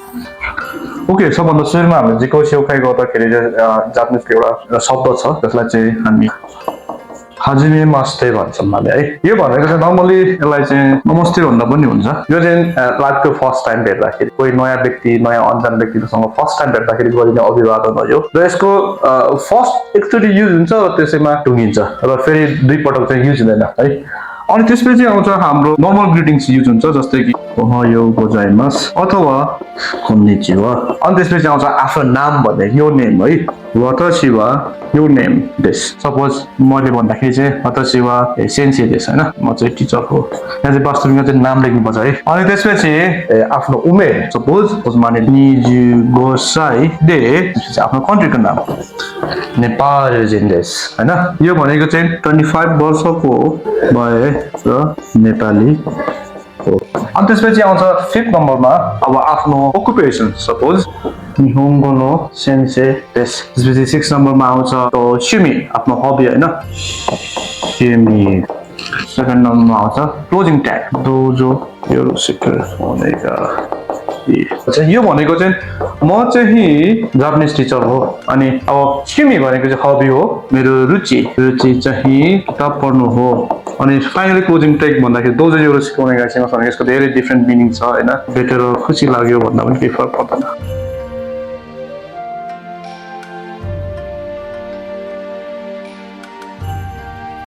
okay सबभन्दा सुरुमा हामीले जिको सेउखाइ गर्दाखेरि जापानिजको एउटा शब्द छ त्यसलाई चाहिँ हामी हाजिमे मास्ते भन्छौँ हामीले है यो भनेको चाहिँ नर्मली यसलाई चाहिँ नमस्ते भन्दा पनि हुन्छ यो चाहिँ लाइफको फर्स्ट टाइम भेट्दाखेरि कोही नयाँ व्यक्ति नयाँ अनजान व्यक्तिसँग फर्स्ट टाइम भेट्दाखेरि गरिने अभिवादन हो यो र यसको फर्स्ट एकचोटि युज हुन्छ र त्यसैमा टुङ्गिन्छ र फेरि दुई पटक चाहिँ युज हुँदैन है अनि त्यसपछि आउँछ हाम्रो नर्मल ग्रिटिङ्स युज हुन्छ जस्तै कि ओहायो गोजाइमास अथवा कोन्निचिवा अनि त्यसपछि आउँछ आफ्नो नाम भन्ने यो नेम है वाताशी वा यो नेम देश सपोज मैले भन्दाखेरि चाहिँ वाताशी वा सेन्सी देश हैन म चाहिँ टिचर हो यहाँ चाहिँ वास्तविकमा चाहिँ नाम लेख्नुपर्छ है अनि त्यसपछि आफ्नो उमेर सपोज माने निजु गोसाई दे त्यसपछि आफ्नो कन्ट्रीको नाम नेपाल देश हैन यो भनेको चाहिँ 25 वर्षको भए र नेपाली अनि त्यसपछि आउँछ 5th नम्बरमा अब आफ्नो ओकुपेसन सपोज निहोङ्गो नो सेन्से देश त्यसपछि 6th नम्बरमा आउँछ शिमी आफ्नो हबी हैन शिमी 7th नम्बरमा आउँछ क्लोजिङ ट्याग दोजो योरोसिकर भनेका अच्छा यो भनेको चाहिँ म चाहिँ जापानिज टिचर हो अनि अब शिमी भनेको चाहिँ हबी हो मेरो रुचि चाहिँ किताब पढ्नु हो अनि फाइनली क्लोजिङ ट्याग भन्दाखेरि दोजो योरोसिकर भनेको यसको धेरै डिफ्रेन्ट मिनिङ छ हैन भेटेर खुसी लाग्यो भन्दा पनि केही फरक पर्दैन